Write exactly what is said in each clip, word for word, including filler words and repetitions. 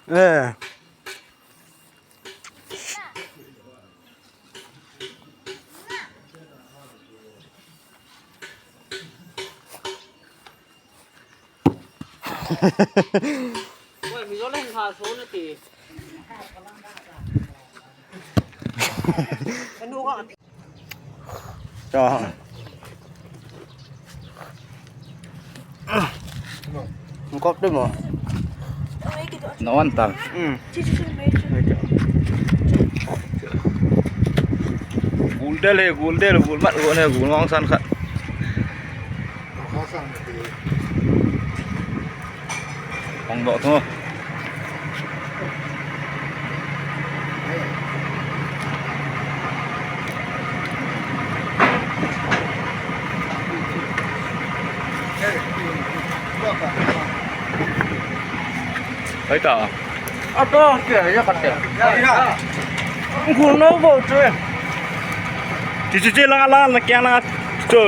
Eh. Cho. Kop tu mo. No one tal. Hmm. Gul del he, gul del, gul mat, gul he, gul ngong san khat. Hong doh tho. Hei ta. A to, kya, ya khat kya. Gul no bo chu. Chi, chi, chi, lang, lang, lang, kya lang, chu.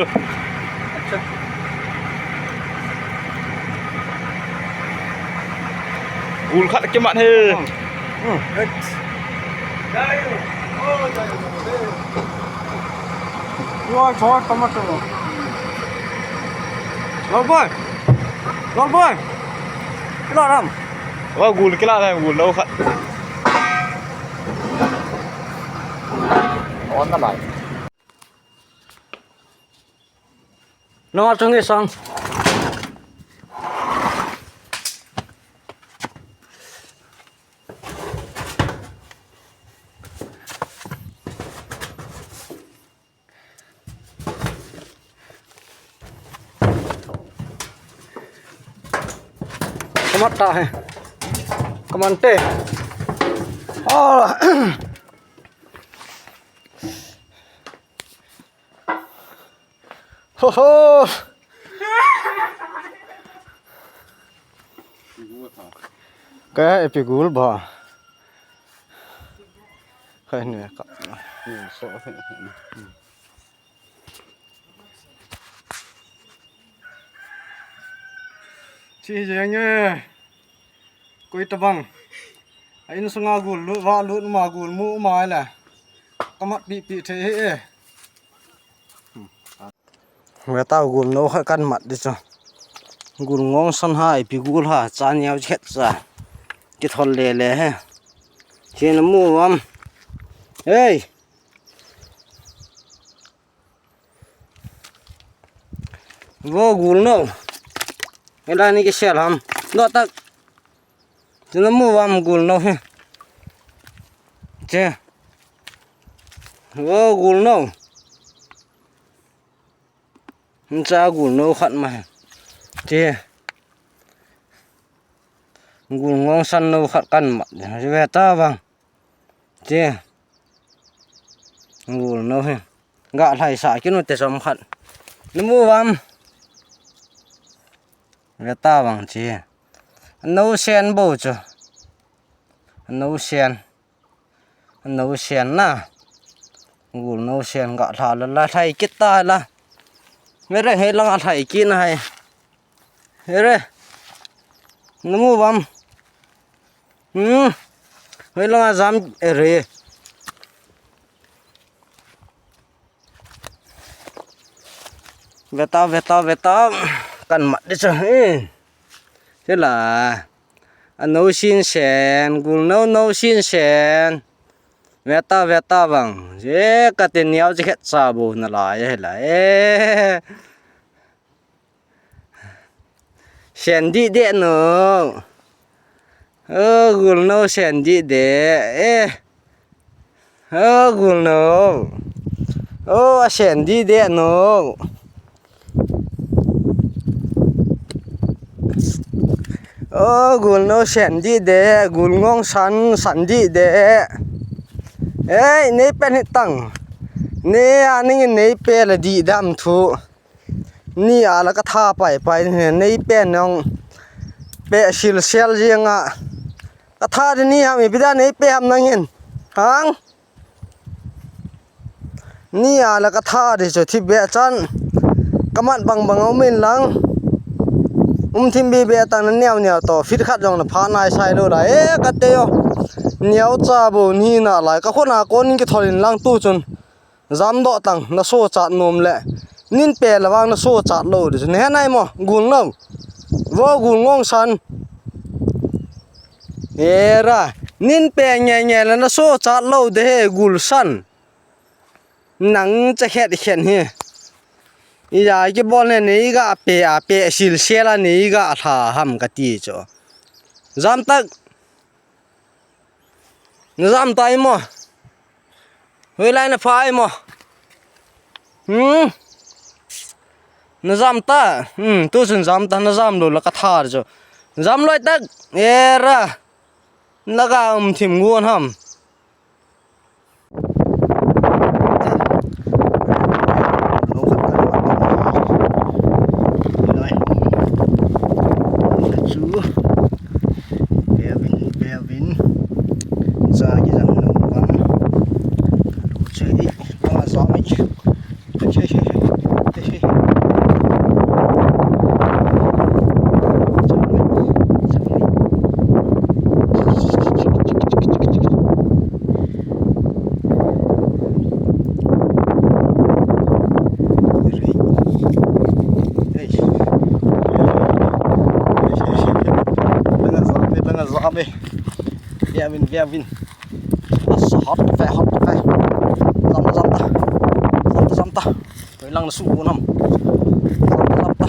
Gul khat kimat he. Yo, chor tomato. Lol boy. Lol boy. Kila ram. Wa gul kila ram, gul no khat. On na lai. Nunga chung isang. Kamat ta he. Kamante. Ah. Ho ho. Ka ipi gul ba. Hai ne ka. So. Chi jeng e. Koi tabang. A insunga gul lut, va lut ma gul mu ma le. Kamat pi pi thei he e. Ve tau gul no khat kan mat di chu. Gul ngong san ha, ipi gul ha, cha niau chet cha. Kithol le le he. Chin mu vam. Hey. Vo gul no. Ela ni kisel ham. No tak. Chuna mu vam gul no he. Che. Vo gul no. Cha gul no khat ma he. Che. Gul ngong san no khat kan mat. Ve ta vang. Che. Gul no he. Ga lhai sa kinu te som khat. Namu vam. Ve ta vang che. No sen bo chu. No sen. No sen na. Gul no sen ga lha la la lhai kit ta la. Mere he la lhai kit na hai. Here. Namu vam. Hmm. Hoi langa jam ere. Ve ta, ve ta, ve ta. Kan mat di cha. He la. A no sin sen, gul no no sin sen. Ve ta, ve ta vang. Je ka te niau je khet cha bo na la ye la. Eh. Sen di de no. O, gul no sen di de. Eh. O, gul no. O, a sen di de no. O, gul no sen di de. Gul ngong san, san di de. Ei, nei pen hi tang. Nei a ning nei pe la di dam thu. Ni a la ka tha pai pai ni nei pen nong pe sil sel jeng a. Ka tha di ni ham, ipi dan nei pe ham nang hin. Hang. Ni a la ka tha di chu thi be chan. Ka mat bang bang a um in lang. Um thim be be tang na neo neo to. Fit khat jong na pha nai sai lo la. E ka te yo. Neo cha bo ni na lai. Ka khona kon ki thol in lang tu chun. Jam doh tang, na so chat nom le. Nin pe la vang na so chat lo di chu. Ne nai mo, gul no. Vo gul ngong san. Era, nin pe nge nge la na so chat lo de he gul san. Nang cha khet khen he. Ija ki bol ne ne iga pe a pe sil sela ne iga tha ham ka ti chu. Jam tak. Na jam ta imo. Hoilai na pha imo. Hmm. Na jam ta. Hmm, tu sun jam ta, na jam lo la ka tha di chu. Jam loi tak. Era. Na ga um thim ngun ham. Chu. Bevin, bevin. Sa ki jam no bang. Lu che i, bang a sa mi. Langa zame, langa zame. Viavin, viavin. Asa, hot ve, hot ve. Zam ta, zam ta. Zam ta, zam ta. Koi lang na su nam. Zam ta, zam ta.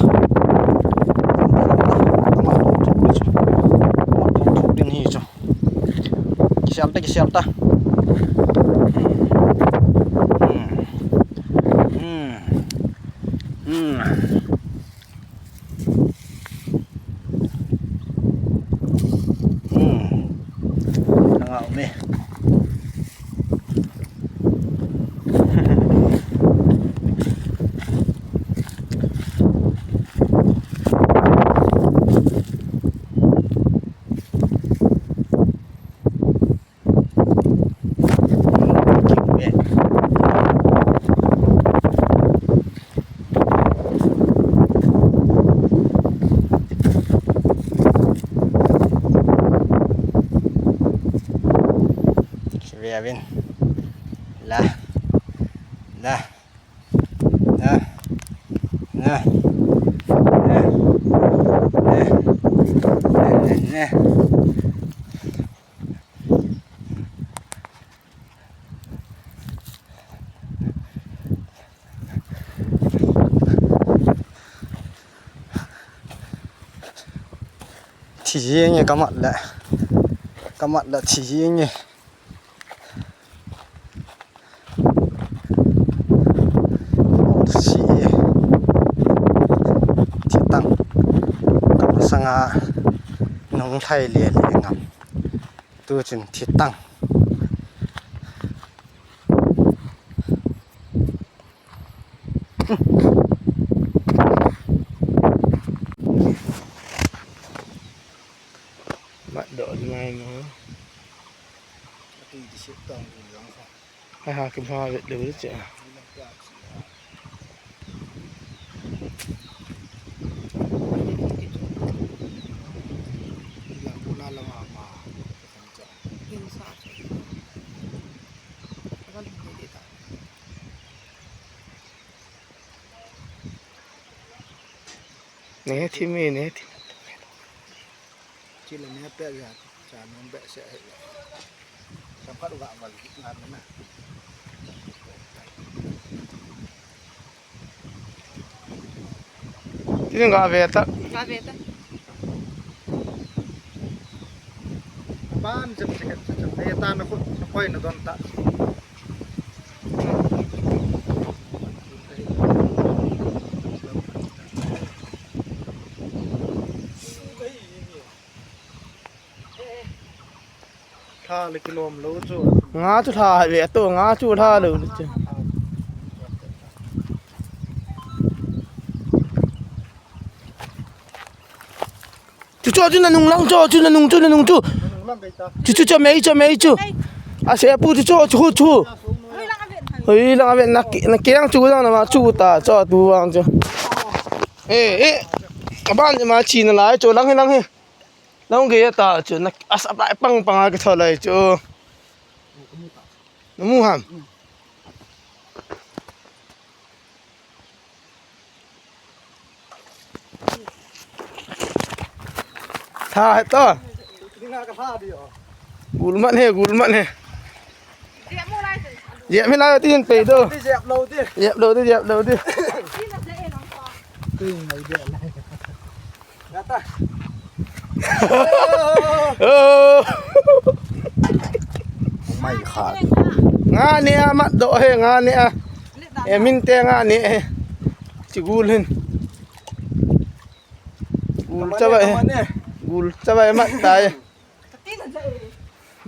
Zam ta, zam ta. Tama to to ni chu. Ma to to din hi chu. Kisel ta, kisel ta. Hmm. Hmm. Hmm. Hmm. Hmm. Nanga ume. Ve vin. La. La. La. La. La. La. La. La. Thi jing e, ka mat le. Ka mat le thi jing e. Si e. Thi tang. Ka masanga nung thai le le ngam. Tu chun thi tang. Mat doh mai mo. Ati di sik tang di lang sa. Hai ha kim ha vet le che. Di lang ko na la ma ma. Kim sa. Ka kan di ta. Ne thi mi, ne thi. Thi le ne pe ya, cha non be se he. Sa phat ga val ngan na. Thi ga ve ta. Ga ve ta. Ban jep jep jep jep. Ne ta na ko, na koi na don ta. Tha le kilom lo chu. Nga chu tha ve to, nga chu tha lo chu. Chu chu chu na nung lang chu, chu na nung chu, na nung chu. Chu, chu, chu, mei chu, mei chu. Ase pu chu, chu, chu, chu. Hoi lang a vet na ki, na kiang chu lang na ma chu ta, chu tu vang chu. Eh, eh. Aban ma chi na lai chu lang hi, lang hi. Lang ge ta chu na as a bai pang pang a ki tho lai chu. Na mu ham. Tha he to. Gul man he, gul man he. Jep mi lai tin pe do. Jep lo di, jep lo di, jep lo di. Mai kha. Nga ne a mat do he, nga ne a. E min te nga ne he. Chi gul hin. Gul cha ba he. Gul cha ba he mat ta he.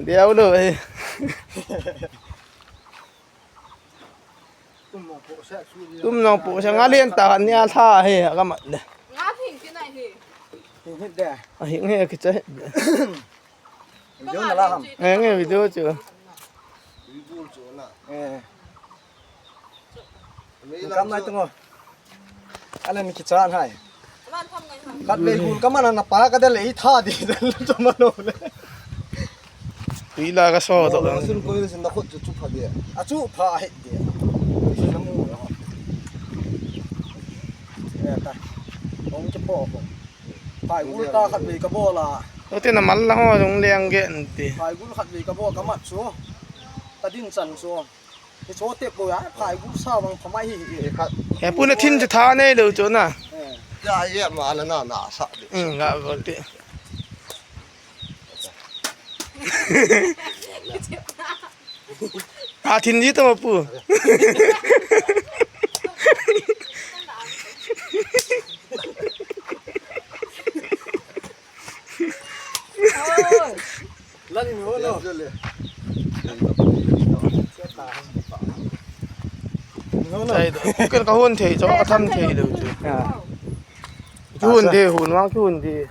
Diau lo he. Tum nong pu sa nga len ta ni a tha he ka mat le. Nga thing ki nai he. Hing hit de. A hing he ki cha he. Video na la ham. Nge nge video chu. Eh. Kam nai tu ngo. Ala mi ki chan hai. Khat vei gul ka man na pa ka de le i tha di de tu ma lo le. Tui la ka so to. Sun ko sin da khut chu chu pha de. A chu pha he de. Sun na mu. Ya ta. Ong chu po ko. Phai gul ta khat vei ka bol a. Ute na mal la ho jong leng ge nti. Phai gul khat vei ka bol ka mat chu. Ta din chan chu. He cho tep ko ya, phai gu sa vang phamai hi hi. He pu na thin chu tha nei lo chu na. Eh. Ya ye ma na na na sa de. Hmm, ga go te. A thin ji to pu. Oi. Lani mo lo. Chai do. Ken ka hun thei, cho ka tham thei lo chu. Ah. Chu hun thei, hun wang chu hun thei.